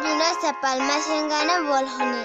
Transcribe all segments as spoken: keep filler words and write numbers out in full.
Bino se palma sengano bol honi.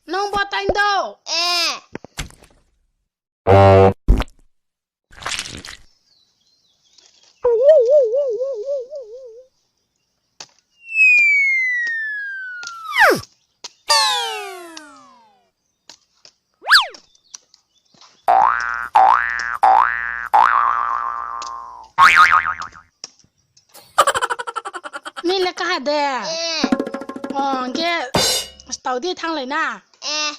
Nung bo taing do? Eh. Ni le kaha de? Eh. O, hing khe stao di, thannglai na. Eh.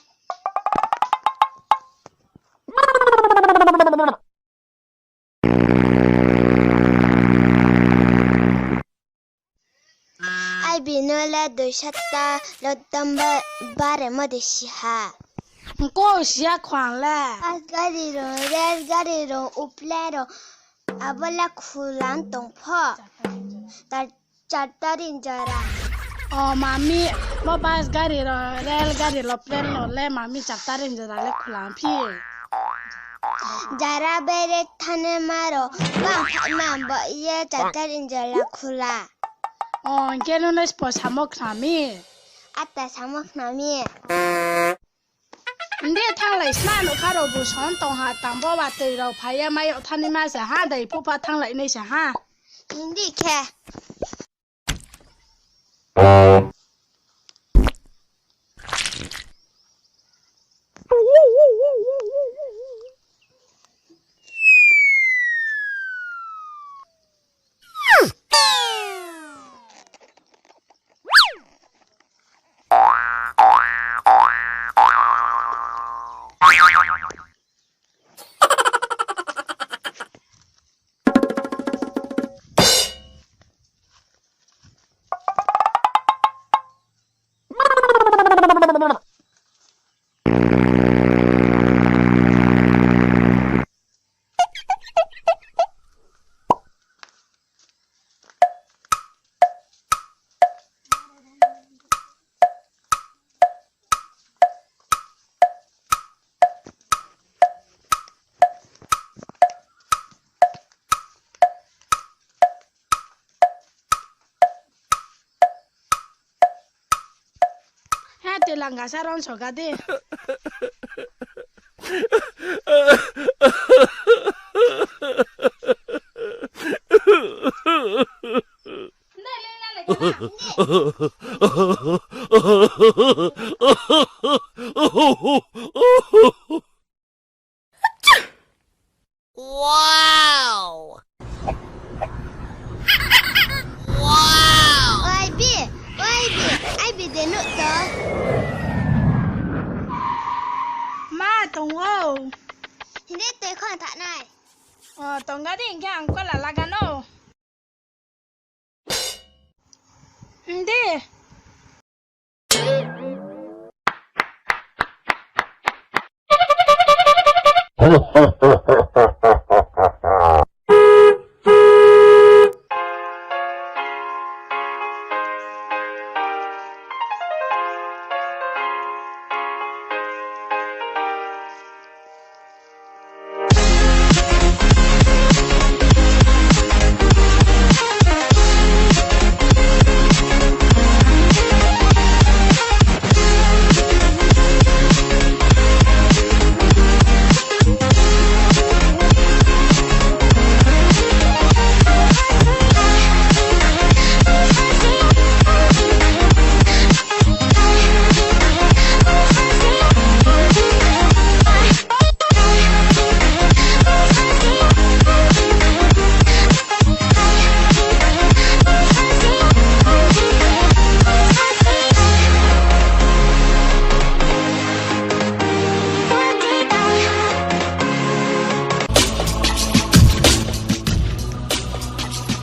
Ai bino le dui satta lockdown ba, baremo de si ha. Hingko siya khwang le. Bus gari rong, rail gari rong, uple rong, abo le khulang tong pho. Tar Charta ring jora. O mami, bo bus gari rao, rail gari rao, plane rao le mami charta ring jora le khulang phi. Jara bere thane maro, bang phaima bo ye charta ring jora khula. O, hing khe nung no spo samo khna mi? Ata samo khna mi. Hing di thannglai sna, nokha rao bu son tong ha, tang bo ba tui rao phai ye mai yag thani ma se ha, dai phupha thannglai nai se ha. Hing di khe. He, tui langasa rong soka di. Wow! Wow! Oi bi, oi bi, ai bi de nuh to. Ma tong ou. Hing di tui khon thanai. O, tong ga di, hing khe ang kola laga no. Hing di.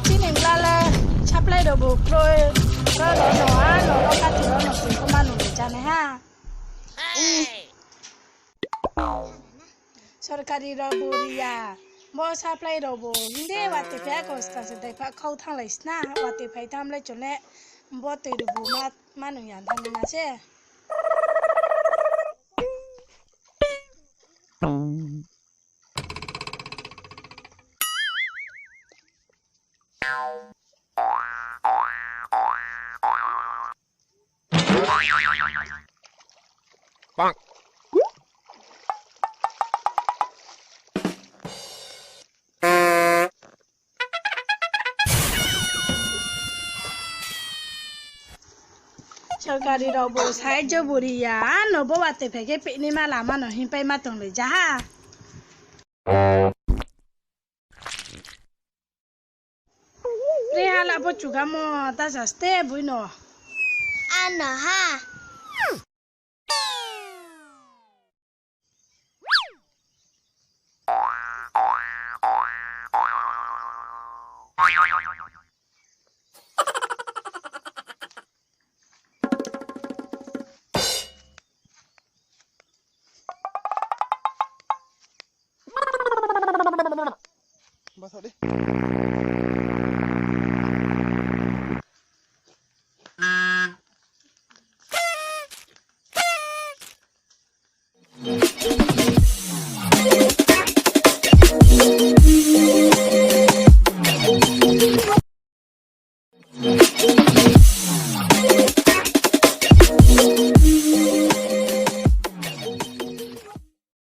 Chini bla le supply rao bu kroi, ro no no a no ro kati ro no tui ko ma nung le chánai ha. Sorkari rao bu ri ya. Bo supply rao bu hing de watoi phai ya, kosta se dai pha khau thannglai sna, watoi phai tham le chung le bo toi rao bu ma, ma nung ya thanng na se. Sorkari rao bu sahajjo bu ri ya, ano bo watoi phai khe pehnaima lama no hingpai ma tong le ja ha. Re ha la bo chugamo ta sa ste boi no. Ano ha.